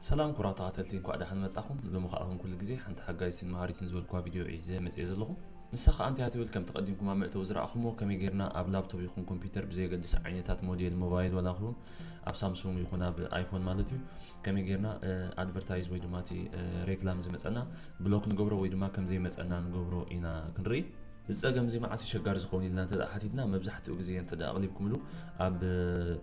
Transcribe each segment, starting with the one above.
ሰላም ኩቡራት ተኸታተልቲ፣ እንኳዕ ደሓን መጻኹም። ሎሚ ከኣ ከም ኩሉ ግዜ ሓንቲ ሓጋይትን መሃሪትን ዝበልኩዋ ቪድዮ እየ ሒዘ መጽየ ዘለኹ። ንሳ ከኣ እንታይ እያ ትብል? ከም ተቐዲምኩም ኣብ መእተዊ ዝረኣኹሞ፣ ከመይ ጌርና ኣብ ላፕቶፕ ይኹን ኮምፒውተር ብዘየገድስ ዓይነታት ሞዴል ሞባይል ዋላ ይኹን ኣብ ሳምሱንግ ይኹን ኣብ ኣይፎን ማለት እዩ፣ ከመይ ጌርና፣ እ፣ ኣድቨርታይዝ ወይ ድማ እቲ፣ እ፣ ሬክላም ዝመጸና ብሎክ ንገብሮ ወይ ድማ ከም ዘይመጸና ንገብሮ ኢና ክንርኢ። እዚ ጸገም እዚ መዓስ እዩ ሸጋሪ ዝኸውን ኢልና እንተ ደኣ ሓቲትና፣ መብዛሕትኡ ግዜ እንተ ደኣ ኣቕሊብኩምሉ፣ ኣብ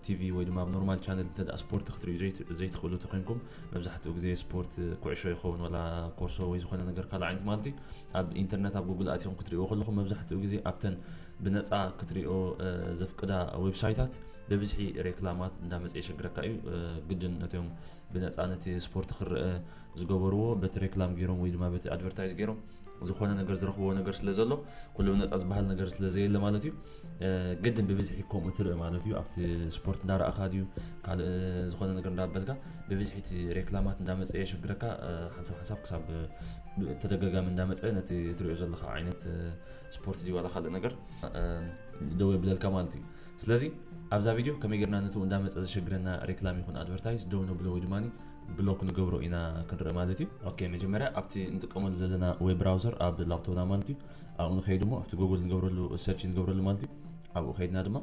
ቲቪ ወይ ድማ ኣብ ኖርማል ቻነል እንተ ደኣ ስፖርት ክትርእዩ ዘይት-፣ ዘይትኽእሉ ተኾይንኩም፣ መብዛሕትኡ ግዜ ስፖርት ኩዕሾ ይኸውን፣ ዋላ ኮርሶ ወይ ዝኾነ ነገር ካልእ ዓይነት ማለት እዩ፣ ኣብ ኢንተርነት፣ ኣብ ጉግል ኣቲኹም ክትርእይዎ ከለኹም፣ መብዛሕትኡ ግዜ ኣብተን ብነጻ ክትርእዮ፣ እ፣ ዘፍቅዳ ዌብሳይታት ብብዝሒ ሬክላማት እንዳመጸ የሸግረካ እዩ። እ፣ ግድን ነቶም ብነጻ ነቲ ስፖርት ክረአ ዝገበርዎ በቲ ሬክላም ገይሮም ወይ ድማ በቲ ኣድቨርታይዝ ገይሮም ዝኾነ ነገር ዝረኽብዎ ነገር ስለ ዘሎ፣ ኩሉ ብነጻ ዝበሃል ነገር ስለ ዘየለ ማለት እዩ። እ፣ ግድን ብብዝሒ ከምኡ ትርኢ ማለት እዩ። ኣብቲ ስፖርት እንዳረኣኻ ድዩ፣ ካልእ ዝኾነ ነገር እንዳበልካ፣ ብብዝሒ እቲ ሬክላማት እንዳመጸ የሸግረካ፣ እ፣ ሓንሳብ ሓንሳብ ክሳብ፣ እ፣ ተደጋጋሚ እንዳመጸ ነቲ ትርእዮ ዘለኻ ዓይነት፣ እ፣ ስፖርት ድዩ ዋላ ካልእ ነገር፣ እ፣ ደው የብለልካ ማለት እዩ። ስለዚ ኣብዛ ቪድዮ ከመይ ጌርና ነቲ እንዳመጸ ዘሸግረና ሬክላም ይኹን ኣድቨርታይዝ ደው ነብሎ ወይ ድማ ብሎክ ንገብሮ ኢና ክንርኢ ማለት እዩ። ኦኬ፣ መጀመርያ ኣብቲ እንጥቀመሉ ዘለና ዌብ ብራውዘር ኣብ ላፕቶፕና ማለት እዩ፣ ኣብኡ ንኸይድ እሞ ኣብቲ ጉግል ንገብረሉ፣ ሰርች ንገብረሉ ማለት እዩ። ኣብኡ ከይድና ድማ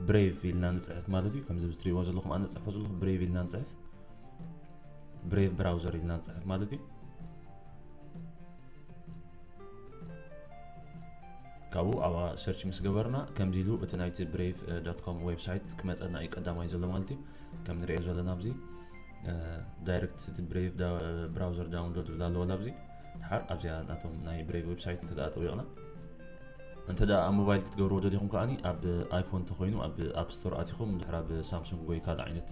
ብሬቭ ኢልና ንጽሕፍ ማለት እዩ። ከምዚ ትርእይዎ ዘለኹም ኣነ ዝጽሕፎ ዘለኹ ብሬቭ ኢልና ንጽሕፍ፣ ብሬቭ ብራውዘር ኢልና ንጽሕፍ ማለት እዩ። ካብኡ ኣብኣ ሰርች ምስ ገበርና፣ ከምዚ ኢሉ እቲ ናይቲ ብሬቭ፣ እ፣ ዶት ኮም ዌብሳይት ክመጸና እዩ ቀዳማይ ዘሎ ማለት እዩ። ከም ንርእዮ ዘለና ኣብዚ፣ እ፣ ዳይሬክት እቲ ብሬቭ ዳ-፣ ብራውዘር ዳውንሎድ ዝብል ኣሎ ኣብዚ። ድሓር ኣብዚኣ ናቶም ናይ ብሬቭ ዌብሳይት እንተ ደኣ ጠዊቕና፣ እንተ ደኣ ኣብ ሞባይል ክትገብርዎ ደሊኹም ከኣኒ ኣብ ኣይፎን እንተኾይኑ ኣብ ኣፕ ስቶር ኣቲኹም፣ ድሕር ኣብ ሳምሱንግ ወይ ካልእ ዓይነት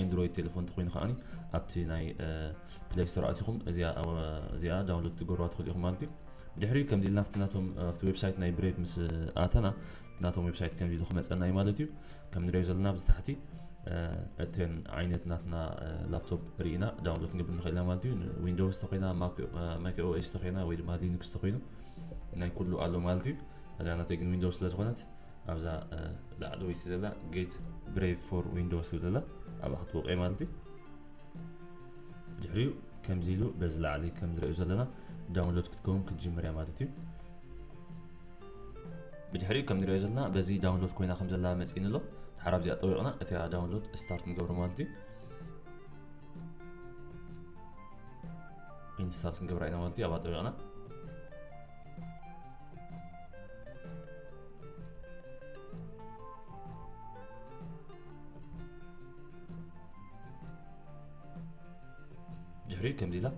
ኤንድሮይድ ቴሌፎን እንተኾይኑ ከኣኒ ኣብቲ ናይ፣ እ፣ ፕሌይ ስቶር ኣቲኹም እዚኣ፣ እዚኣ ዳውንሎድ ትገብርዋ ትኽእሉ ኢኹም ማለት እዩ። ብድሕሪኡ ከምዚ ኢልና ኣብቲ ናቶም፣ ኣብቲ ዌብሳይት ናይ ብሬቭ ምስ ኣተና፣ ናቶም ዌብሳይት ከምዚ ኢሉ ክመጸና እዩ ማለት እዩ። ከም ንሪኦ ዘለና ኣብዚ ታሕቲ፣ እ፣ እተን ዓይነት ናትና፣ እ፣ ላፕቶፕ ርኢና ዳውንሎድ ክንገብር ንኽእል ኢና ማለት እዩ። ን-፣ ዊንዶውስ ተኾይና፣ ማክ፣ እ፣ ማክ ኦኤስ ተኾይና ወይ ድማ ሊኑክስ ተኾይኑ ናይ ኩሉ ኣሎ ማለት እዩ። እዛ ናተይ ግን ዊንዶውስ ስለ ዝኾነት ኣብዛ፣ እ፣ ላዕለወይቲ ዘላ ጌት ብሬቭ ፎር ዊንዶውስ ትብል ዘላ ኣብኣ ክትወቕዕ ማለት እዩ። ድሕሪኡ ከምዚ ኢሉ በዚ ላዕሊ ከም ንሪኦ ዘለና ዳውንሎድ ክትከውን ክትጅምር እያ ማለት እዩ። ብድሕሪኡ ከም ንሪኦ ዘለና በዚ ዳውንሎድ ኮይና ከም ዘላ መጺእኒ ኣሎ። ድሓር ኣብዚኣ ጠዊቕና እቲኣ ዳውንሎድ ስታርት ንገብሮ ማለት እዩ። ኢንስታል ክንገብራ ኢና ማለት እዩ። ኣብኣ ጠዊቕና ድሕሪ ከምዚ ኢላ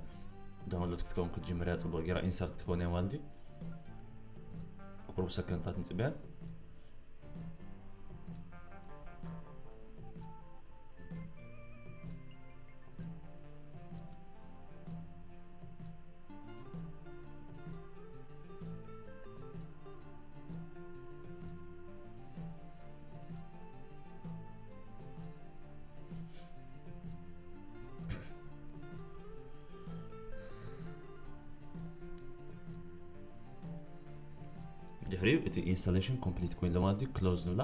ዳውንሎድ ክትከውን ክትጅምር እያ። ጽቡቕ ጌራ ኢንስታል ክትከውን እያ ማለት እዩ። ቁሩብ ሰከንድታት ንጽበያ። ብድሕሪኡ እቲ ኢንስታሌሽን ኮምፕሊት ኮይኑ ኣሎ ማለት እዩ። ክሎዝ ንብላ።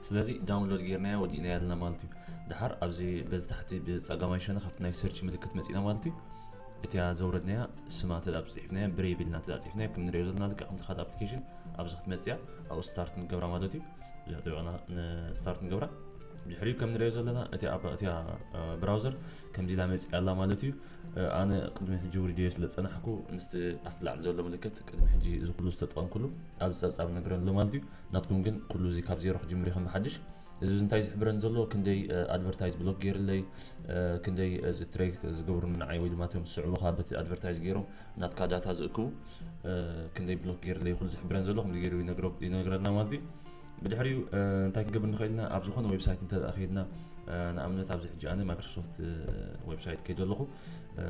ስለዚ ዳውንሎድ ጌርናያ ወዲእናያ ኣለና ማለት እዩ። ድሓር ኣብዚ በዚ ታሕቲ ብጸጋማይ ሸነኽ ኣብቲ ናይ ሰርች ምልክት መጺና ማለት እዩ። እቲኣ ዘውረድናያ ስማ እንተ ደኣ ጽሒፍናያ፣ ብሬቭ ኢልና እንተ ደኣ ጽሒፍናያ፣ ከም ንሪኦ ዘለና ልክዕ ከምቲ ካልእ ኣፕሊኬሽን ኣብዚ ክትመጽእ እያ። ኣብኡ ስታርት ንገብራ ማለት እዩ። እዚኣ ጠቢቕና ንስታርት ንገብራ። ብድሕሪኡ ከም ንሪኦ ዘለና እቲ ኣብ፣ እቲኣ፣ እ፣ ብራውዘር ከምዚ ኢላ መጺኣ ኣላ ማለት እዩ። እ፣ ኣነ ቅድሚ ሕጂ ውሪደዮ ስለ ዝጸናሕኩ ምስቲ ኣብቲ ላዕሊ ዘሎ ምልክት ቅድሚ ሕጂ እዚ ኩሉ ዝተጠቐምኩሉ ኣብዚ ጸብጻብ ነግረን ኣሎ ማለት እዩ። ናትኩም ግን ኩሉ እዚ ካብ ዜሮ ክጅምር እዩ ከም ብሓድሽ። እዚ፣ እዚ እንታይ ዝሕብረን ዘሎ? ክንደይ፣ እ፣ ኣድቨርታይዝ ብሎክ ገይርለይ፣ እ፣ ክንደይ፣ እ፣ እዚ ትሬክ ዝገብሩኒ ንዓይ ወይ ድማ እቶም ዝስዕቡኻ በቲ ኣድቨርታይዝ ገይሮም ናትካ ዳታ ዝእክቡ፣ እ፣ ክንደይ ብሎክ ገይርለይ ኩሉ ዝሕብረን ዘሎ ከምዚ ገይሩ ይነግሮ-፣ ይነግረና ማለት እዩ። ብድሕሪኡ፣ እ፣ እንታይ ክንገብር ንኽእል ኢና? ኣብ ዝኾነ ዌብሳይት እንተ ደኣ ከይድና፣ እ፣ ንኣብነት ኣብዚ ሕጂ ኣነ ማይክሮሶፍት፣ እ፣ ዌብሳይት ከይደ ኣለኹ፣ እ፣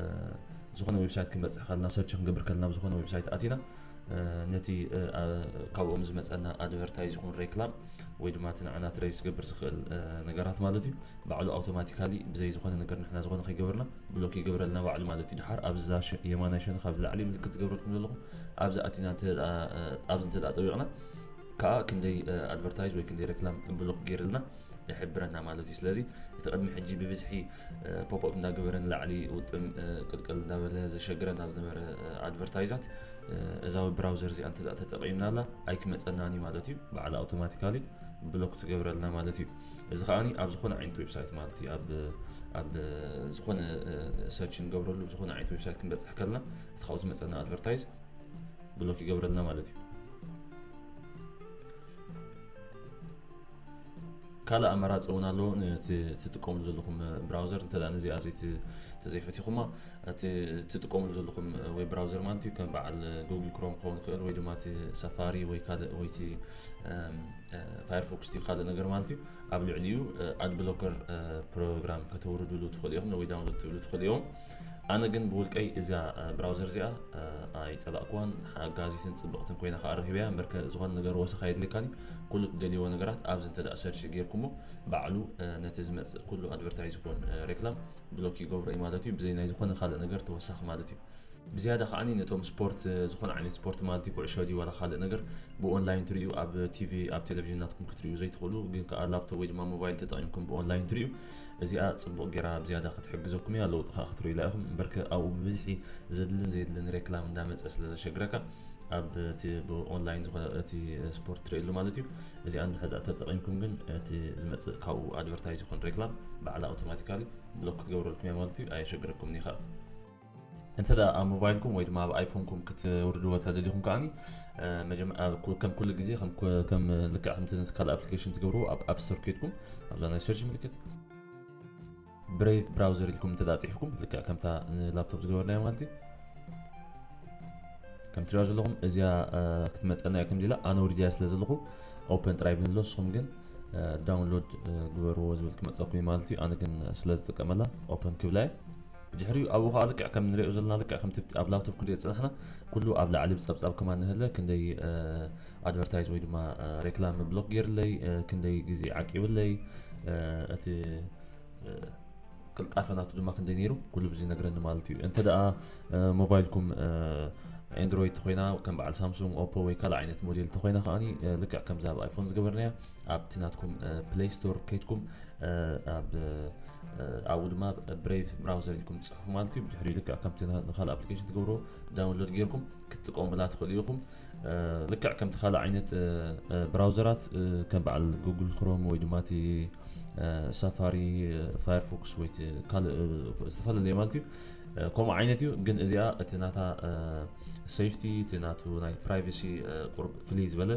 ዝኾነ ዌብሳይት ክንበጽሕ ከለና፣ ሰርች ክንገብር ከለና፣ ኣብ ዝኾነ ዌብሳይት ኣቲና፣ እ፣ ነቲ፣ እ፣ ኣ-፣ ካብኦም ዝመጸና ኣድቨርታይዝ ይኹን ሬክላም ወይ ድማ እቲ ንዓና ትሬስ ዝገብር ዝኽእል፣ እ፣ ነገራት ማለት እዩ፣ ባዕሉ ኣውቶማቲካሊ ብዘይ ዝኾነ ነገር ንሕና ዝኾነ ከይገበርና ብሎክ ይገብረልና ባዕሉ ማለት እዩ። ድሓር ኣብዛ ሸ-፣ የማናይ ሸነኽ ኣብዚ ላዕሊ ምልክት ዝገብረልኩም ዘለኹም ኣብዚ ኣቲና እንተ ደኣ፣ እ፣ ኣብዚ እንተ ደኣ ጠቢቕና ከኣ ክንደይ፣ እ፣ ኣድቨርታይዝ ወይ ክንደይ ሬክላም ብሎክ ገይርልና ይሕብረና ማለት እዩ። ስለዚ እቲ ቅድሚ ሕጂ ብብዝሒ ፖፕ ኣፕ እንዳገበረ ንላዕሊ ውጥም ቅልቅል እንዳበለ ዘሸግረና ዝነበረ ኣድቨርታይዛት እዛ ዌብ ብራውዘር እዚኣ እንተ ተጠቂምናላ ኣይክመፀናን እዩ ማለት እዩ። ባዕላ ኣውቶማቲካሊ ብሎክ ትገብረልና ማለት እዩ። እዚ ከዓኒ ኣብ ዝኾነ ዓይነት ዌብሳይት ማለት እዩ። ኣብ ዝኾነ ሰርች ንገብረሉ ዝኾነ ዓይነት ዌብሳይት ክንበፅሕ ከለና እቲ ካብኡ ዝመፀና ኣድቨርታይዝ ብሎክ ይገብረልና ማለት እዩ። ካልእ ኣማራፂ እውን ኣሎ። ትጥቀምሉ ዘለኹም ብራውዘር እንተ ነዚኣ ተዘይፈቲኹማ እቲ ትጥቀምሉ ዘለኹም ዌብ ብራውዘር ማለት እዩ ከም በዓል ጉግል ክሮም ክኸውን ይኽእል ወይ ድማ እቲ ሳፋሪ ወይ ካልእ ወይ እቲ ፋየርፎክስ እዩ ካልእ ነገር ማለት እዩ። ኣብ ልዕሊኡ ኣድ ብሎከር ፕሮግራም ከተውርድሉ ትኽእሉ ኢኹም ወይ ዳውንሎድ ትብሉ ትኽእሉ እዮም። ኣነ ግን ብውልቀይ እዛ ብራውዘር እዚኣ ኣይፀላእኩዋን ሓጋዚትን ፅብቕትን ኮይና ከዓ ረኺበያ። እምበር ዝኾነ ነገር ወሰኻ የድልካኒ ኩሉ ትደልይዎ ነገራት ኣብዚ እንተ ሰርች ጌርኩሞ ባዕሉ ነቲ ዝመፅእ ኩሉ ኣድቨርታይዝ ይኹን ሬክላም ብሎክ ይገብሮ እዩ ማለት እዩ። ብዘይ ናይ ዝኾነ ካልእ ነገር ተወሳኺ ማለት እዩ። ብዝያዳ ከዓኒ ነቶም ስፖርት ዝኾነ ዓይነት ስፖርት ማለት እዩ ኩዕሾ ድዩ ዋላ ካልእ ነገር ብኦንላይን ትርእዩ ኣብ ቲቪ ኣብ ቴሌቪዥን ናትኩም ክትርእዩ ዘይትኽእሉ ግን ከዓ ላፕቶፕ ወይ ድማ ሞባይል ተጠቂምኩም ብኦንላይን ትርእዩ። እዚኣ ፅቡቕ ጌራ ብዝያዳ ክትሕግዘኩም እያ። ለውጢ ከዓ ክትርእዩ ኢላ ኢኹም። እምበርከ ኣብኡ ብብዝሒ ዘድልን ዘየድልን ሬክላም እንዳመፀ ስለ ዘሸግረካ ኣብ እቲ ብኦንላይን ዝኾነ እቲ ስፖርት ትርእየሉ ማለት እዩ። እዚኣ እንድሕር ተጠቂምኩም ግን እቲ ዝመፅእ ካብኡ ኣድቨርታይዝ ይኹን ሬክላም ባዕላ ኣውቶማቲካሊ ብሎክ ክትገብረልኩም እያ ማለት እዩ። ኣየሸግረኩም ኒኻ እንተ ኣብ ሞባይልኩም ወይ ድማ ኣብ ኣይፎንኩም ክትውርድዎ ተደሊኹም ከዓኒ ከም ኩሉ ግዜ ከም ልክዕ ከምቲ ነቲ ካልእ ኣፕሊኬሽን ትገብርዎ ኣብ ኣፕ ስቶር ኬድኩም ኣብዛ ናይ ሰርች ምልክት ብሬቭ ብራውዘር ኢልኩም እንተ ጽሒፍኩም ልክዕ ከምታ ንላፕቶፕ ዝገበርናዮ ማለት እዩ። ከም ትሪኦ ዘለኹም እዚኣ ክትመፀና እያ ከም ዲላ ኣነ ውሪድያ ስለ ዘለኹ ኦፐን ጥራይ ብንሎ ንስኹም ግን ዳውንሎድ ግበርዎ ዝብል ክመፀኩም እዩ ማለት እዩ። ኣነ ግን ስለ ዝጥቀመላ ኦፐን ክብላ እየ። ብድሕሪኡ ኣብኡ ከዓ ልክዕ ከም ንሪኦ ዘለና ልክዕ ከምቲ ኣብ ላፕቶፕ ክንሪኦ ዝፀናሕና ኩሉ ኣብ ላዕሊ ብፀብፃብ ከማን ንህለ ክንደይ ኣድቨርታይዝ ወይ ድማ ሬክላም ብሎክ ገይርለይ ክንደይ ግዜ ዓቂብለይ እቲ ቅልጣፈ ናቱ ድማ ክንደይ ነይሩ ኩሉ ብዚ ነግረኒ ማለት እዩ። እንተ ደኣ ሞባይልኩም ኤንድሮይድ ተኮይና ከም በዓል ሳምሱንግ ኦፖ ወይ ካልእ ዓይነት ሞዴል ተኮይና ከዓኒ ልክዕ ከምዚ ኣብ ኣይፎን ዝገበርናያ ኣብቲ ናትኩም ፕሌይ ስቶር ከይድኩም ኣብኡ ድማ ብሬቭ ብራውዘር ኢልኩም ትፅሕፉ ማለት እዩ። ብድሕሪኡ ልክዕ ከምቲ ንካልእ ኣፕሊኬሽን ትገብርዎ ዳውንሎድ ጌርኩም ክትጥቀሙላ ትኽእሉ ኢኹም። ልክዕ ከምቲ ካልእ ዓይነት ብራውዘራት ከም በዓል ጉግል ክሮም ወይ ድማ እቲ ሳፋሪ ፋየርፎክስ ወይ ካልእ ዝተፈላለየ ማለት እዩ። ከምኡ ዓይነት እዩ ግን እዚኣ እቲ ናታ ሴፍቲ እቲ ናቱ ናይ ፕራይቬሲ ቁርብ ፍልይ ዝበለ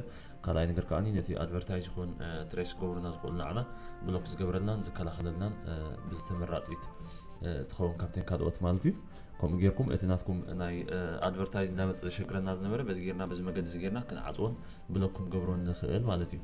ካልኣይ ነገር ከዓ ነቲ ኣድቨርታይዝ ይኹን ትሬስ ክገብሩና ዝኽእሉ ንዓና ብሎክ ዝገብረልናን ዝከላኸለልናን ብዝተመራፂት ትኸውን ካብተን ካልኦት ማለት እዩ። ከምኡ ጌርኩም እቲ ናትኩም ናይ ኣድቨርታይዝ እንዳመፀ ዘሸግረና ዝነበረ በዚ ጌርና በዚ መገዲ እዚ ጌርና ክንዓፅዎን ብሎክ ክንገብሮን ንኽእል ማለት እዩ።